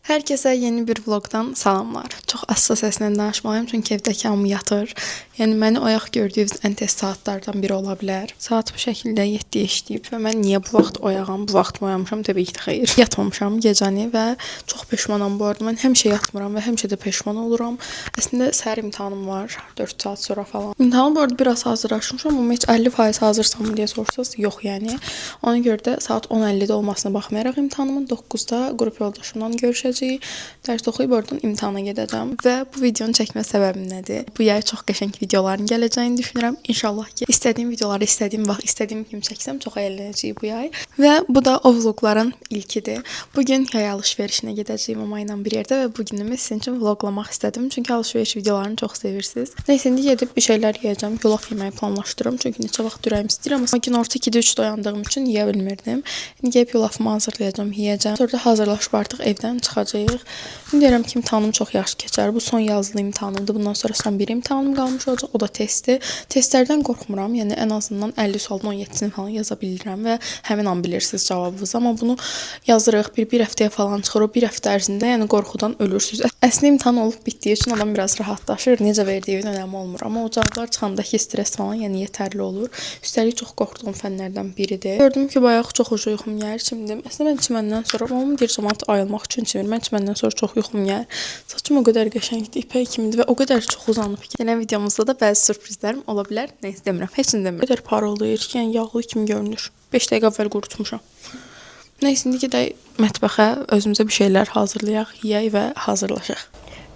Herkese yeni bir vlogdan salamlar. Çox asta səslə danışmalıyam çünki evdəki hamı yatır. Yəni məni oyaq gördüyünüz ən tez saatlardan biri ola bilər. Saat bu şəkildə 7-yə işləyib və mən niyə bu vaxt oyağam? Bu vaxt mı oyanmışam? Təbii ki də xeyr. Yatmamışam gecəni və çox peşmanam bu arada. Mən həmişə yatmıram və həmişə də peşman oluram. Əslində səhər imtahanım var 4 saat sonra falan. İmtahana bu arada biraz hazırlaşmışam, amma heç 50% hazırsanmı deyə soruşsanız, yox yəni. Ona görə də saat 10:50-də olmasına baxmayaraq imtahanımın 9-da qrup yoldaşımla görüşəcəyik. Dərs oxuyub oradan imtahana gedəcəm və bu videonu çəkmə səbəbim nədir? Bu yay çox qəşəng videoların gələcəyini düşünürəm. İnşallah ki, istədiyim videoları istədiyim vaxt, istədiyim kimi çəksəm çox əylənəcəyik bu yay. Və bu da o vloqların ilkidir. Bugün yay alışverişinə gedəcəyim mama ilə bir yerdə və bu günümü sizin üçün vloqlamaq istədim. Çünki alışveriş videolarını çox sevirsiniz. Neysə, indi gedib bir şeylər yeyəcəm. Yulaf yeməyi planlaşdırıram. Çünki neçə vaxt ürəyim istəyir, amma günorta 2-də 3-də oyandığım üçün yeyə bilmirdim. İndi gedib yulafımı hazırlayacağam, yeyəcəm. Sonra da hazırlaşıb artıq evdən çıxacağıq. İndi deyirəm ki, imtahanım çox yaxşı keçər. Bu son yazılı imtahanımdır. Bundan sonra son bir imtahanım qalmış olacaq. O da testdir. Testlərdən qorxmuram. Yəni ən azından 50 sualdan 17-sini falan yaza bilirəm və həmin an bilirsiniz cavabınızı. Amma bunu yazırıq, bir həftəyə falan çıxır. O bir həftə ərzində yəni qorxudan ölürsüz. Əslində imtahan olub bitdiyi üçün adam biraz rahatlaşır. Necə verdiyinin önəmi olmur. Amma o cavablar çıxandakı stres falan yəni yetərli olur. Üstəlik çox qorxduğum fənlərdən biridir. Gördüm ki, bayaq çox ucu yuxum gəlir, çimdim. Əslində mən çiməndən sonra mamam deyir camaat ayılmaq üçün çimir. Mən çiməndən sonra çox yuxum gəlir. Saçım o qədər qəşəngdir, ipək kimidir və o qədər çox uzanıb ki. Gələn videomuzda da bəzi sürprizlərim ola bilər. Neysə demirəm, heç nə demirəm. O qədər parıldayır ki, yəni yağlı kimi görünür. 5 dəqiqə əvvəl qurutmuşam. Neysə, indi gedək mətbəxə, özümüzə bir şeylər hazırlayaq, yeyək və hazırlaşaq.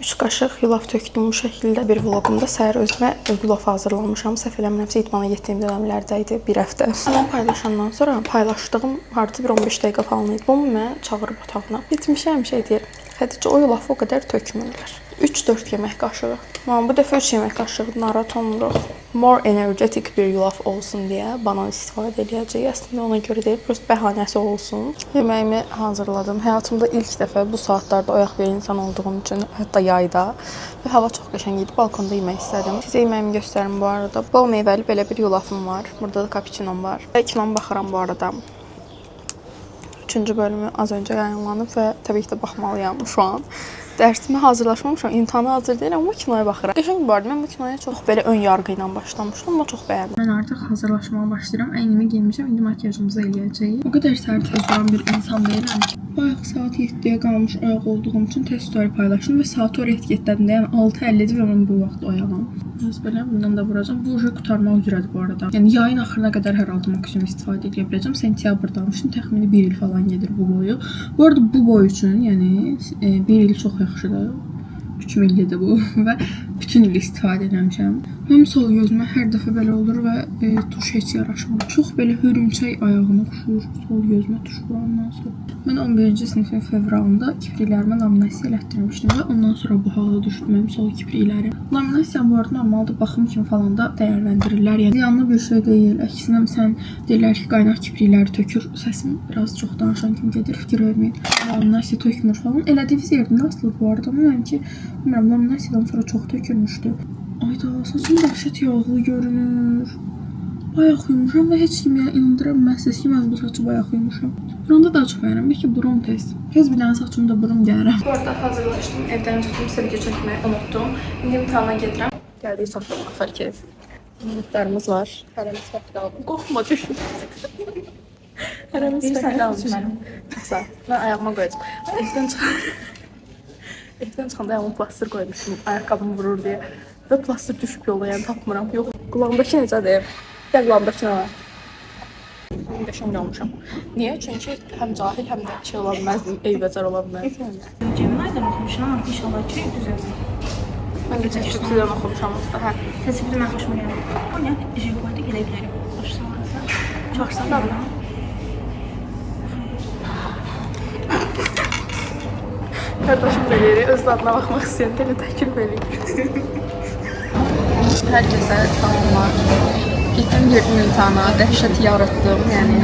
3 qaşıq yulaf tökdüm bu şəkildə. Bir vloqumda səhər özümə yulaf hazırlamışam. Səhv eləmirəmsə idmana getdiyim dönəmlərdə idi bir həftə. Onu paylaşandan sonra paylaşdığım harda bir 15 dəqiqə falan idi. Bunu mənə çağırıb otağına. Getmişəm şey deyir. Xədicə o yulafı o qədər tökmürlər. 3-4 yemək qaşığı. Mama bu dəfə 3 yemək qaşığı narahat olmuruq. More energetic bir yulaf olsun deyə banan istifadə eləyəcəyik. Əslində ona görə deyil, prosta bəhanəsi olsun. Yeməyimi hazırladım. Həyatımda ilk dəfə bu saatlarda oyaq bir insan olduğum üçün, hətta yayda və hava çox qəşəng idi. Balkonda yemək istədim. Sizə yeməyimi göstərim bu arada. Bol meyvəli belə bir yulafım var. Burada da kapuçinom var. Və kinom baxıram bu arada. 3-cü bölümü az öncə yayınlanıb və təbii ki də baxmalıyam şu an. Dərsimə hazırlaşmamışam, imtahana hazır deyiləm, amma kinoya baxıram. Qəşəng bu arada, mən bu kinoya çox belə ön yarğı ilə başlamışdım, amma çox bəyəndim. Mən artıq hazırlaşmağa başlayıram. Əynimi geymişəm, indi makiyajımızı eləyəcəyik. O qədər səhər tez duran bir insan deyiləm ki. Bayaq saat 7-yə qalmış oyaq olduğum üçün tez story paylaşdım və saatı oraya etiketlədim də, yəni 6:50-dir və mən bu vaxt oyağam. Biraz belə bundan da vuracağam. Bu uje qurtarmaq üzrədir bu arada. Yəni yayın axırına qədər hər halda maksimum istifadə edə biləcəm. Sentyabrda almışdım. Təxmini 1 il falan gedir bu boyu. Bu arada bu boy üçün, yəni 1 il çox yaxşıdır. 3 millidir bu və bütün il istifadə eləmişəm. Mənim sol gözümə hər dəfə belə olur və tuş heç yaraşmır. Çox belə hörümçək ayağına oxşuyur sol gözümə tuş vurandan sonra. Mən 11-ci sinifin fevralında kipriklərimə laminasiya elətdirmişdim və ondan sonra bu hala düşdü mənim sol kipriklərim. Laminasiya bu arada normalda baxım kimi falan da dəyərləndirirlər. Yəni ziyanlı bir şey deyil. Əksinə sən deyirlər ki, qaynaq kiprikləri tökür. Səsim biraz çox danışan kimi gedir, fikir verməyin. Laminasiya tökmür falan. Elədiyiniz yerdən asılıdır bu arada. Amma mənimki, bilmirəm, laminasiyadan sonra çox tökülmüşdü. Ayda, saçım dəhşət yağlı görünür. Bayaq yumuşam və heç kim yəni inandıra bilməzsiniz ki, mən bu saçı bayaq yumuşam. Burunda daha çox bəyənirəm. Bəlkə burum tez. Tez bir dənə saçımı da burum gəlirəm. Bu arada hazırlaşdım. Evdən çıxdım, sizə video çəkməyi unutdum. İndi imtahana gedirəm. Gəldik çatdıq axır ki. Notlarımız var. Hərəmiz fərqli aldım. Qorxma düşün. Hərəmiz fərqli almışıq. Çox sağ ol. Mən ayağıma qoyacağam. Evdən çıxanda ayağıma plastır qoymuşdum. Ayaqqabım vurur deyə. Və plastır düşüb yolda, yəni tapmıram. Yox, qulağımdakı necədir? Gəl qulağımdakı nə var? Qəşəng olmuşam. Niyə? Çünki həm cahil, həm də şey ola bilməzdim, eybəcər ola bilməzdim. Gemini'den oxumuşam, amma inşallah ki düzələcək. Mən də ChatGPT-dən oxumuşam aslında, hə. ChatGPT mən xoşuma gəlir. O yəni jeopolitik elə bilərəm. Başlamansa. Baxsan da buna. Qardaşım da eləyir, öz dadına baxmaq istəyən belə təklif eləyir. Herkese salamlar. Getdim, girdim imtahana, dəhşət yaratdım. Yəni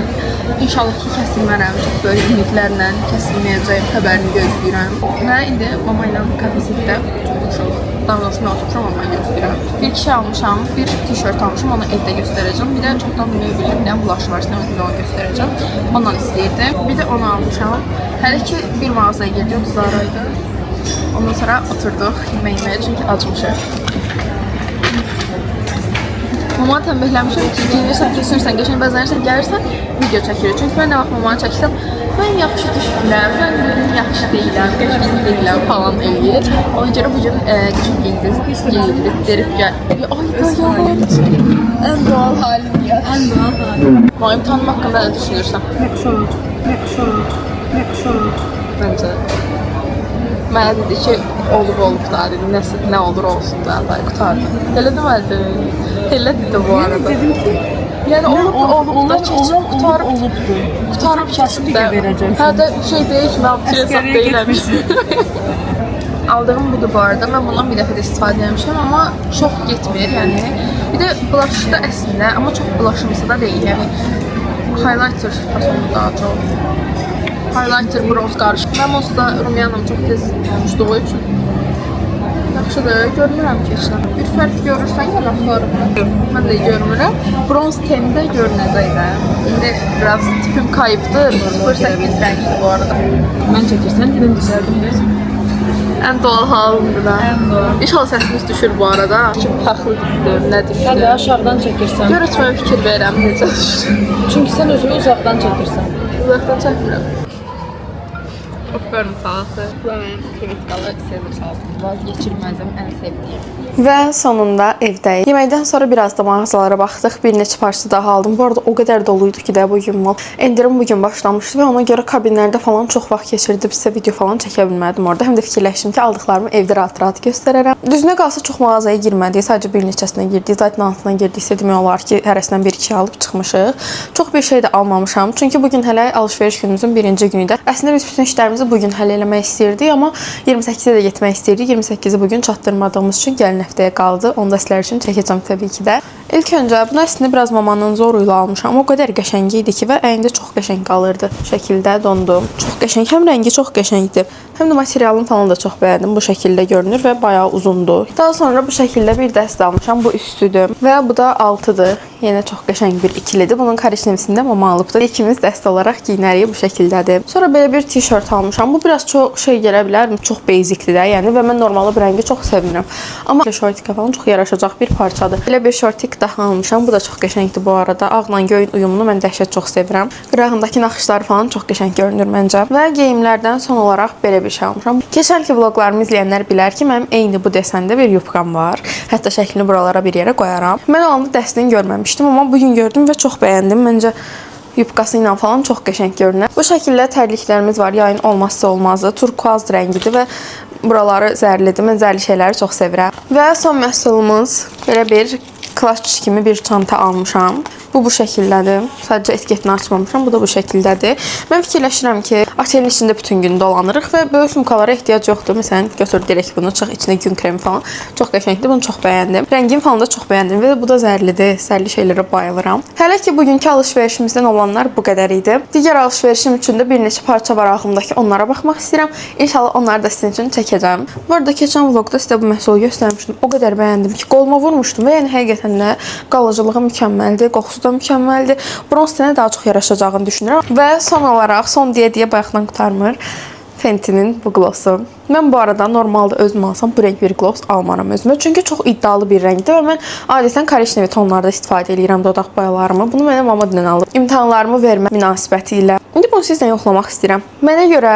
inşallah ki kəsilmərəm. Çox böyük ümidlərlə kəsilməyəcəyim xəbərini gözləyirəm. Və indi mama ilə kafesitdə oturmuşuq. Çoxdan mən oturmuşam, amma mən göstərirəm. Bir şey almışam, bir tişört almışam, onu evdə göstərəcəm. Bir də çoxdan mövbülüm, bir dənə blush var, sizə onu göstərəcəm. Ondan istəyirdim. Bir də onu almışam. Hələ ki bir mağazaya girdik, o da Zara idi. Ondan sonra oturduq yemək yeməyə, çünki acmışıq. Mamanı tənbihləmişəm ki, geyinirsən, keçinirsən, qəşəng bəzənirsən, gəlirsən, video çəkirik. Çünki mən nə vaxt mamanı çəksəm, mən yaxşı düşünürəm, mən bugün yaxşı deyiləm, qəşəng deyiləm falan eləyir. Ona görə bu gün qəşəng geyindiniz, geyindik, derib gəl. Ay da yalan. Ən doğal halim ya. Ən doğal halim. Mama imtahanım haqqında nə düşünürsən? Yaxşı olacaq. Yaxşı olacaq. Yaxşı olacaq. Məncə mənə dedi ki, olub olub da dedi, nəsə nə olur olsun da, da qurtardı. Elə demədi. Elə dedi bu arada. Dedim ki, Yəni olub da olub da keçib qurtarıb olubdu. qurtarıb keçib də. verəcəksən. Hə də şey deyil ki, mən abituriyent Əsgərliyə deyiləm. Aldığım budur bu arada. Mən bundan bir dəfə də istifadə etmişəm, amma çox getmir, yəni. Bir də blush da əslində, amma çox blushımsı da deyil. Yəni highlighter fasonu daha çox. Highlighter bronz qarışıq. Mən onsuz da rumyanım çox tez uçduğu üçün yaxşıdır. Görmürəm ki, heç nə. Bir fərq görürsən yanaqlarımda. Mən də görmürəm. Bronz tendə görünəcək də. İndi biraz tipim kayıbdır. 08 rəngdir bu arada. Mən çəkirsən, dedim düzəldim biz. Ən doğal halımdır da. Ən doğal. İnşallah səsimiz düşür bu arada. Kim haqlı düşdü, nə düşdü. Sən də aşağıdan çəkirsən. Gör heç mənə fikir verirəm necə düşdü. Çünki sən özünü uzaqdan çəkirsən. Uzaqdan çəkmirəm. Popcorn salatı. Bu da mənim krevetkalı Caesar salatım. Vazgeçilməzim, ən sevdiyim. Və sonunda evdəyik. Yeməkdən sonra biraz da mağazalara baxdıq. Bir neçə parça daha aldım. Bu arada o qədər doluydu ki də bu gün mal. Endirim bu gün başlamışdı və ona görə kabinlərdə falan çox vaxt keçirdim. Sizə video falan çəkə bilmədim orada. Həm də fikirləşdim ki, aldıqlarımı evdə rahat-rahat göstərərəm. Düzünə qalsa çox mağazaya girmədik. Sadəcə bir neçəsinə girdik. Zaten altına girdiksə demək olar ki, hərəsindən bir-iki alıb çıxmışıq. Çox bir şey də almamışam. Çünki bu gün hələ alış-veriş günümüzün birinci günü idi. Əslində biz bütün işlərimizi bu gün həll eləmək istəyirdik, amma 28-ə də getmək istəyirdik. 28-i bu gün çatdırmadığımız üçün gəlin həftəyə qaldı. Onu da sizlər üçün çəkəcəm təbii ki də. İlk öncə bunu əslində biraz mamanın zoru ilə almışam. O qədər qəşəng idi ki və əyində çox qəşəng qalırdı. Bu şəkildə dondu. Çox qəşəng. Həm rəngi çox qəşəngdir, həm də materialını falan da çox bəyəndim. Bu şəkildə görünür və bayağı uzundur. Daha sonra bu şəkildə bir dəst almışam. Bu üstüdür və bu da altıdır. Yenə çox qəşəng bir ikilidir. Bunun karışnevisini də mama alıbdı. İkimiz dəst olaraq geyinərik bu şəkildədir. Sonra belə bir tişört almışam. Bu biraz çox şey gələ bilər, çox basicdir də, yəni və mən normalda bu rəngi çox sevmirəm. Amma şortika falan çox yaraşacaq bir parçadır. Belə bir şortik daha almışam. Bu da çox qəşəngdir bu arada. Ağla göyün uyumunu mən dəhşət çox sevirəm. Qırağındakı naxışları falan çox qəşəng görünür məncə. Və geyimlərdən son olaraq belə bir şey almışam. Keçənki vloqlarımı izləyənlər bilər ki, mənim eyni bu desəndə bir yubkam var. Hətta şəklini buralara bir yerə qoyaram. Mən olanda dəstini görməmişdim, amma bu gün gördüm və çox bəyəndim. Məncə yubkası ilə falan çox qəşəng görünür. Bu şəkildə tərliklərimiz var. Yayın olmazsa olmazı. Turkuaz rəngidir və buraları zərlidir. Mən zərli şeyləri çox sevirəm. Və son məhsulumuz belə bir clutch kimi bir çanta almışam. Bu şəkildədir. Sadəcə etiketini açmamışam. Bu da bu şəkildədir. Mən fikirləşirəm ki, otelin içində bütün gün dolanırıq və böyük sumkalara ehtiyac yoxdur. Məsələn, götür direkt bunu, çıx içinə gün kremi falan. Çox qəşəngdir. Bunu çox bəyəndim. Rəngini falan da çox bəyəndim və bu da zərlidir. Zərli şeylərə bayılıram. Hələ ki bugünkü alış-verişimizdən olanlar bu qədər idi. Digər alış-verişim üçün də bir neçə parça var ağlımdakı, onlara baxmaq istəyirəm. İnşallah onları da sizin üçün çəkəcəm. Bu arada keçən vloqda sizə bu məhsulu göstərmişdim. O qədər bəyəndim ki, qoluma vurmuşdum və yəni həqiqətən də qalıcılığı mükəmməldir, qoxusu da mükəmməldir. Bronz tenə daha çox yaraşacağını düşünürəm. Və son olaraq, son deyə-deyə bayaqdan qurtarmır. Fenty'nin bu glossu. Mən bu arada normalda özüm alsam bu rəng bir gloss almaram özümə. Çünki çox iddialı bir rəngdir və mən adətən korişnevi tonlarda istifadə eləyirəm dodaq boyalarımı. Bunu mənə mama dünən alıb. İmtahanlarımı vermə münasibəti ilə. İndi bunu sizlə yoxlamaq istəyirəm. Mənə görə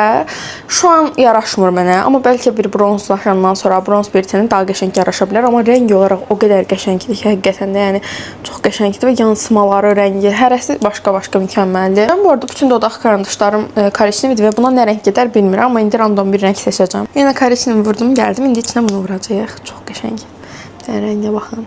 şu an yaraşmır mənə, amma bəlkə bir bronzlaşandan sonra bronz bir tenə daha qəşəng yaraşa bilər, amma rəng olaraq o qədər qəşəngdir ki, həqiqətən də yəni çox qəşəngdir və yansımaları, rəngi, hərəsi başqa-başqa mükəmməldir. Mən bu arada bütün dodaq karandaşlarım korişnevidir və buna nə rəng gedər bilmirəm, amma indi random bir rəng seçəcəm. Yenə korişnevi vurdum, gəldim. İndi içinə bunu vuracağıq. Çox qəşəng. Bir dənə rəngə baxın.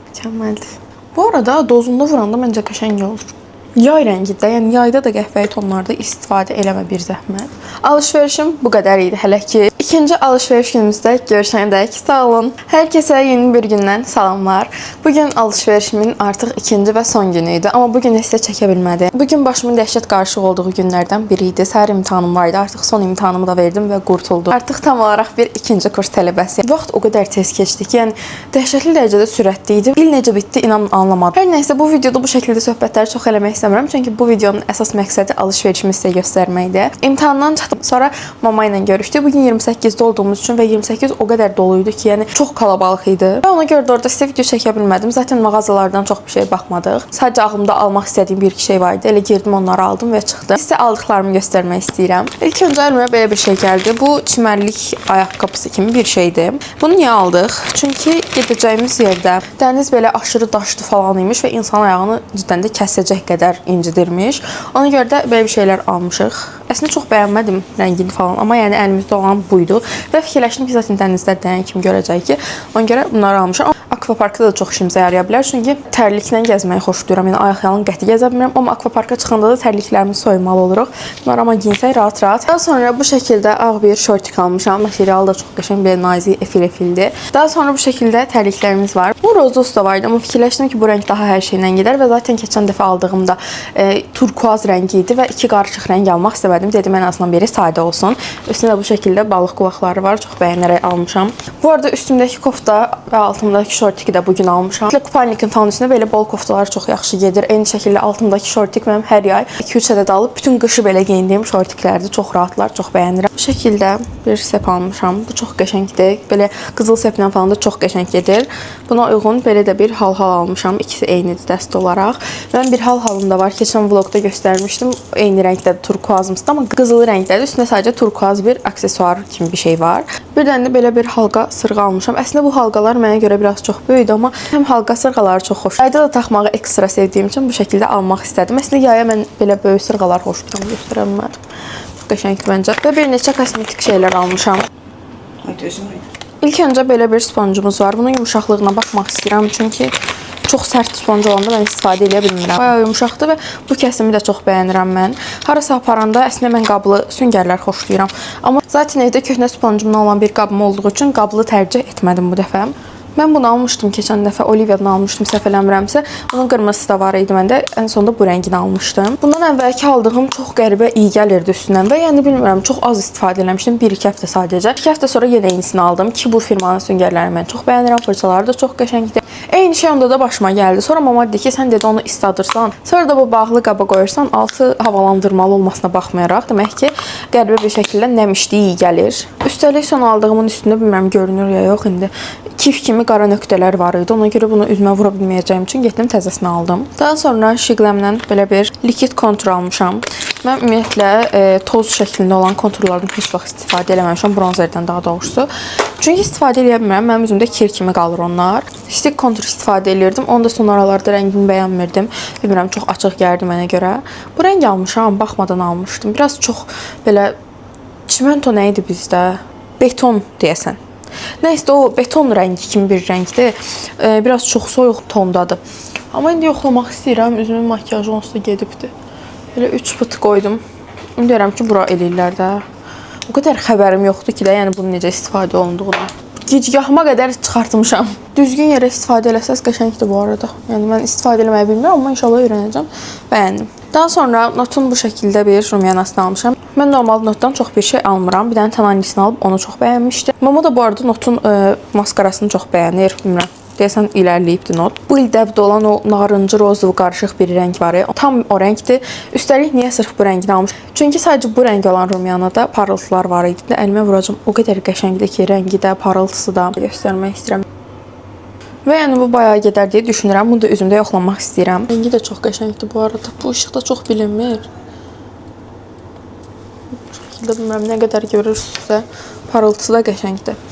Mükəmməldir. Bu arada dozunda vuranda məncə qəşəng olur. Yay rəngidir, yəni yayda da qəhvəyi tonlarda istifadə eləmə bir zəhmət. Alışverişim bu qədər idi hələ ki. İkinci alışveriş günümüzdə görüşənədək sağ olun. Hər kəsə yeni bir gündən salamlar. Bugün alışverişimin artıq ikinci və son günü idi, amma bu gün sizə çəkə bilmədim. Bugün başımın dəhşət qarışıq olduğu günlərdən biri idi. Səhər imtahanım var idi. Artıq son imtahanımı da verdim və qurtuldum. Artıq tam olaraq bir ikinci kurs tələbəsiyəm. Vaxt o qədər tez keçdi ki, yəni dəhşətli dərəcədə sürətli idi. İl necə bitdi inanın anlamadım. Hər nəsə bu videoda bu şəkildə söhbətləri çox eləmək istəmirəm, çünki bu videonun əsas məqsədi alışverişimi sizə göstərməkdir. İmtahandan çıxdım, sonra mama ilə görüşdük. Bugün 28-də olduğumuz üçün və 28 o qədər dolu idi ki, yəni çox kalabalıq idi. Və ona görə də orada sizə video çəkə bilmədim. Zaten mağazalardan çox bir şey baxmadıq. Sadəcə ağlımda almaq istədiyim bir iki şey var idi. Elə girdim, onları aldım və çıxdım. Sizə aldıqlarımı göstərmək istəyirəm. İlk öncə əlimə belə bir şey gəldi. Bu çimərlik ayaqqabısı kimi bir şeydir. Bunu niyə aldıq? Çünki gedəcəyimiz yerdə dəniz belə aşırı daşlı falan imiş və insan ayağını cidden də kəsəcək qədər incidirmiş. Ona görə də belə bir şeylər almışıq. Əslində çox bəyənmədim rəngini falan, amma yəni əlimizdə olan buydu. Və fikirləşdim ki, zaten dənizdə dəyən kimi görəcək ki, ona görə bunları almışam. Akvaparkda da çox işimizə yaraya bilər, çünki tərliklə gəzməyi xoşlayıram. Yəni ayaqyalın qəti gəzə bilmirəm, amma akvaparka çıxanda da tərliklərimizi soymalı oluruq. Bunları amma giyinsək rahat-rahat. Daha sonra bu şəkildə ağ bir şortik almışam. Materialı da çox qəşəng, belə nazik, efil-efildir. Daha sonra bu şəkildə tərliklərimiz var. Bu rozos da vardı, amma fikirləşdim ki, bu rəng daha hər şeylə gedər və zaten keçən dəfə aldığımda turkuaz rəngi idi və iki qarışıq rəng almaq istəmədim. Dedim ən azından biri sadə olsun. Üstündə də bu şəkildə balıq qulaqları var. Çox bəyənərək almışam. Bu arada üstümdəki kofta və altımdakı şortiki də bugün almışam. Kupalnikin falan üstünə belə bol koftalar çox yaxşı gedir. Eyni şəkildə altımdakı şortik mənim hər yay 2-3 ədəd alıb bütün qışı belə geyindiyim şortiklərdir. Çox rahatlar, çox bəyənirəm. Bu şəkildə bir sep almışam. Bu çox qəşəngdir. Belə qızıl seplə falan da çox qəşəng gedir. Buna uyğun belə də bir halhal almışam. İkisi eynidir dəst olaraq. Mənim bir halhalım da var. Keçən vlogda göstərmişdim. Eyni rəngdə turkuazımsıdır, amma qızılı rəngdədir. Üstündə sadəcə turkuaz bir aksesuar kimi bir şey var. Bir dənə də belə bir halqa sırğa almışam. Əslində bu halqalar mənə görə biraz çox böyüdü, amma həm halqa sırğaları çox xoş. Yayda da taxmağı ekstra sevdiyim üçün bu şəkildə almaq istədim. Əslində yaya mən belə böyük sırğalar xoşlayıram, göstərə bilmədim. Çox qəşəngdir məncə. Və bir neçə kosmetik şeylər almışam. Haydi özüm haydi. İlk öncə belə bir sponcumuz var. Bunun yumşaqlığına baxmaq istəyirəm, çünki çox sərt sponj olanda mən istifadə eləyə bilmirəm. Bayağı yumşaqdır və bu kəsimi də çox bəyənirəm mən. Harasa aparanda əslində mən qablı süngərlər xoşlayıram. Amma zaten evdə köhnə sponcumdan olan bir qabım olduğu üçün qablı tərcih etmədim bu dəfə. Mən bunu almışdım keçən dəfə, Olivia'dan almışdım səhv eləmirəmsə. Onun qırmızısı da var idi məndə. Ən sonda bu rəngini almışdım. Bundan əvvəlki aldığım çox qəribə iyi gəlirdi üstündən və yəni bilmirəm, çox az istifadə eləmişdim. 1-2 həftə sadəcə. 2 həftə sonra yenə eynisini aldım ki, bu firmanın süngərlərini mən çox bəyənirəm. Fırçaları da çox qəşəngdir. Eyni şey onda da başıma gəldi. Sonra mama dedi ki, sən dedi onu isladırsan, sonra da bu bağlı qaba qoyursan, altı havalandırmalı olmasına baxmayaraq, demək ki, qəribə bir şəkildə nəm işliyi iyi gəlir. Üstəlik son aldığımın üstündə bilmirəm görünür ya yox indi. Kif kimi qara nöqtələr var idi. Ona görə bunu üzümə vura bilməyəcəyim üçün getdim təzəsini aldım. Daha sonra Shiglam'dan belə bir likid kontur almışam. Mən ümumiyyətlə toz şəklində olan konturlardan heç vaxt istifadə eləməmişəm, bronzerdən daha doğrusu. Çünki istifadə eləyə bilmirəm. Mənim üzümdə kir kimi qalır onlar. Stick kontur istifadə elirdim. Onu da son aralarda rəngini bəyənmirdim. Bilmirəm, çox açıq gəldi mənə görə. Bu rəng almışam, baxmadan almışdım. Biraz çox belə çimento nə idi bizdə? Beton deyəsən. Nəysə o beton rəngi kimi bir rəngdir. Biraz çox soyuq tondadır. Amma indi yoxlamaq istəyirəm. Üzümün makiyajı onsuz da gedibdir. Belə 3 pıt qoydum. Ümid edirəm ki, bura eləyirlər də. O qədər xəbərim yoxdur ki də, yəni bunun necə istifadə olunduğunu. Gicgahıma qədər çıxartmışam. Düzgün yerə istifadə eləsəz qəşəngdir bu arada. Yəni mən istifadə eləməyi bilmirəm, amma inşallah öyrənəcəm. Bəyəndim. Daha sonra Notun bu şəkildə bir rumyanasını almışam. Mən normal Notdan çox bir şey almıram. Bir dənə Tananlisini alıb onu çox bəyənmişdim. Mama da bu arada Notun maskarasını çox bəyənir. Bilmirəm. Deyəsən irəliləyibdi Not. Bu il dəbdə olan o narıncı rozov qarışıq bir rəng var. Tam o rəngdir. Üstəlik niyə sırf bu rəngini almış? Çünki sadəcə bu rəng olan rumyanada parıltılar var idi. Əlimə vuracağım. O qədər qəşəngdir ki, rəngi də, parıltısı da göstərmək istəyirəm. Və yəni bu bayağı gedər deyə düşünürəm. Bunu da üzümdə yoxlamaq istəyirəm. Rəngi də çox qəşəngdir bu arada. Bu işıqda çox bilinmir. Bu şəkildə bilmirəm nə qədər görürsünüzsə, parıltısı da qəşəngdir.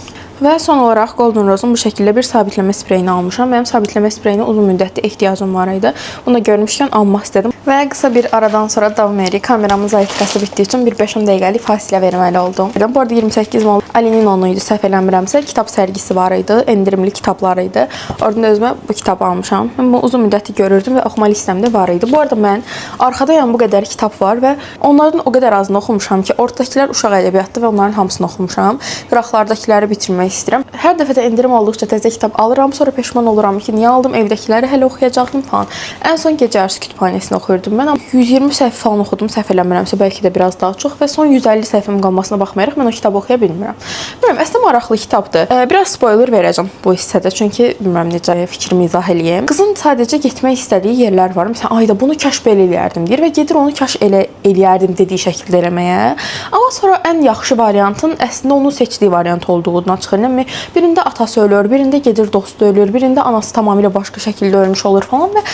Və son olaraq Golden Rose'un bu şəkildə bir sabitləmə spreyini almışam. Mənim sabitləmə spreyinə uzun müddətli ehtiyacım var idi. Bunu da görmüşkən almaq istədim. Və qısa bir aradan sonra davam edirik. Kameramın zaryadkası bitdiyi üçün bir 5-10 dəqiqəlik fasilə verməli oldum. Bu arada 28 mall Alininin idi, səhv eləmirəmsə, kitab sərgisi var idi, endirimli kitablar idi. Oradan da özümə bu kitabı almışam. Mən bunu uzun müddətdir görürdüm və oxuma listemdə var idi. Bu arada mən arxada yəni bu qədər kitab var və onlardan o qədər azını oxumuşam ki, ortadakılar uşaq ədəbiyyatdır və onların hamısını oxumuşam. Qıraqlardakıları bitirmək istəyirəm. Hər dəfə də endirim olduqca təzə kitab alıram, sonra peşman oluram ki, niyə aldım, evdəkiləri hələ oxuyacaqdım falan. Ən son gecə yarısı kütüphanəsini oxuyurdum mən. Amma 120 səhifə falan oxudum, səhv eləmirəmsə bəlkə də biraz daha çox və son 150 səhifəm qalmasına baxmayaraq mən o kitabı oxuya bilmirəm. Bilmirəm, əslində maraqlı kitabdır. Biraz spoiler verəcəm bu hissədə, çünki bilmirəm necə fikrimi izah eləyim. Qızın sadəcə getmək istədiyi yerlər var. Məsələn, ayda bunu kaş belə eləyərdim deyir və gedir onu kaş elə eləyərdim dediyi şəkildə eləməyə. Amma sonra ən yaxşı variantın əslində onun seçdiyi variant olduğuna çıxır. Yəni birində atası ölür, birində gedir dostu ölür, birində anası tamamilə başqa şəkildə ölmüş olur falan və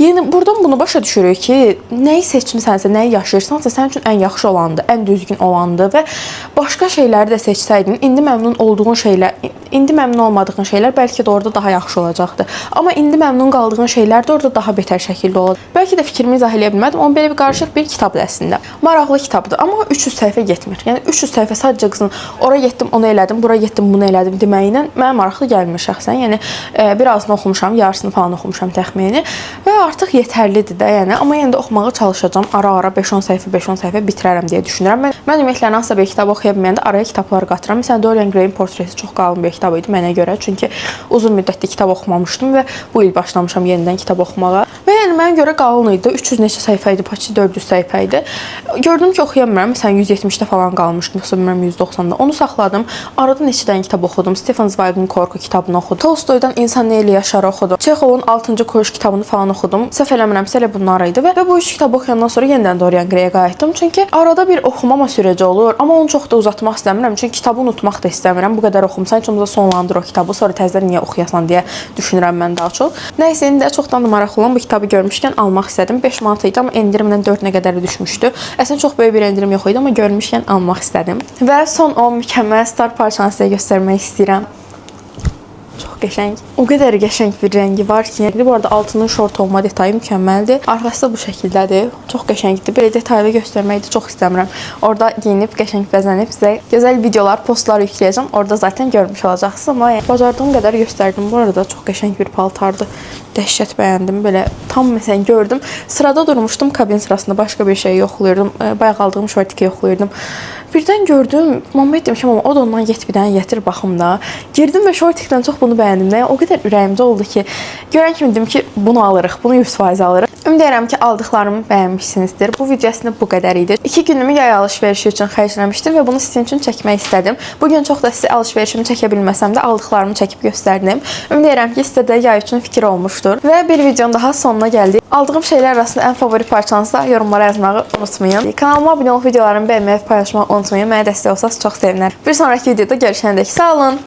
yəni buradan bunu başa düşürük ki, nəyi seçmisənsə, nəyi yaşayırsansa, sənin üçün ən yaxşı olandır, ən düzgün olandır və başqa şeyləri də seçsəydin, indi məmnun olduğun şeylər, indi məmnun olmadığın şeylər bəlkə də orada daha yaxşı olacaqdı. Amma indi məmnun qaldığın şeylər də orada daha betər şəkildə olacaq. Bəlkə də fikrimi izah eləyə bilmədim. Amma belə bir qarışıq bir kitabdır əslində. Maraqlı kitabdır, amma 300 səhifə getmir. Yəni 300 səhifə sadəcə qızın ora getdim, onu elədim, bura getdim, bunu elədim deməyi ilə mənə maraqlı gəlmir şəxsən. Yəni birazını oxumuşam, yarısını falan oxumuşam təxmini və artıq yetərlidir də, yəni. Amma yenə də oxumağa çalışacağam. Ara-ara 5-10 səhifə, 5-10 səhifə bitirərəm deyə düşünürəm. Mən ümumiyyətlə hansısa bir kitab oxuya bilməyəndə araya kitablar qatıram. Məsələn, Dorian Gray-in portreti çox qalın bir kitab idi mənə görə. Çünki uzun müddətdir kitab oxumamışdım və bu il başlamışam yenidən kitab oxumağa. Və yəni mənə görə qalın idi. 300 neçə səhifə idi, почти 400 səhifə idi. Gördüm ki, oxuya bilmirəm. Məsələn, 170-də falan qalmışdım, yoxsa bilmirəm 190-da. Onu saxladım. Arada neçə dənə kitab oxudum. Stefan Zweig'in Korku kitabını oxudum. Tolstoydan İnsan nə ilə yaşar oxudum. Çexovun 6-cı Koyuş kitabını falan oxudum. Səhv eləmirəmsə elə bunlar idi və bu üç kitabı oxuyandan sonra yenidən Dorian Gray-ə qayıtdım. Çünki arada bir oxumama sürəci olur, amma onu çox da uzatmaq istəmirəm. Çünki kitabı unutmaq da istəmirəm. Bu qədər oxumusan, heç olmasa sonlandır o kitabı, sonra təzədən niyə oxuyasan deyə düşünürəm mən daha çox. Nəysə, indi də çoxdan da maraqlı olan bu kitabı görmüşkən almaq istədim. 5 manat idi, amma endirimlə 4 nə qədər düşmüşdü. Əslində çox böyük bir endirim yox idi, amma görmüşkən almaq istədim. Və son o mükəmməl star parçanı sizə göstərmək istəyirəm. Çox qəşəng. O qədər qəşəng bir rəngi var ki, yəni bu arada altının şort olma detayı mükəmməldir. Arxası da bu şəkildədir. Çox qəşəngdir. Belə detaylı göstərməyi də çox istəmirəm. Orada geyinib, qəşəng bəzənib sizə gözəl videolar, postlar yükləyəcəm. Orada zaten görmüş olacaqsınız. Amma yəni, bacardığım qədər göstərdim. Bu arada çox qəşəng bir paltardır. Dəhşət bəyəndim. Belə tam məsələn gördüm. Sırada durmuşdum kabin sırasında, başqa bir şey yoxlayırdım. Bayaq aldığım şortiki yoxlayırdım. Birdən gördüm, mama dedim ki, mama o da ondan get bir dənə gətir baxım da. Girdim və şortikdən çox bunu bəyəndim. Yəni, o qədər ürəyimdə oldu ki, görən kimi dedim ki, bunu alırıq, bunu 100% alırıq. Ümid edirəm ki, aldıqlarımı bəyənmişsinizdir. Bu video əslində bu qədər idi. 2 günümü yay alışverişi üçün xərcləmişdim və bunu sizin üçün çəkmək istədim. Bugün çox da sizə alışverişimi çəkə bilməsəm də aldıqlarımı çəkib göstərdim. Ümid edirəm ki, sizə də yay üçün fikir olmuşdur. Və bir videonun daha sonuna gəldik. Aldığım şeylər arasında ən favori parçanızı da yorumlara yazmağı unutmayın. Kanalıma abunə olub videolarımı bəyənməyi və paylaşmağı unutmayın. Mənə dəstək olsanız çox sevinərəm. Bir sonraki videoda görüşənədək sağ olun.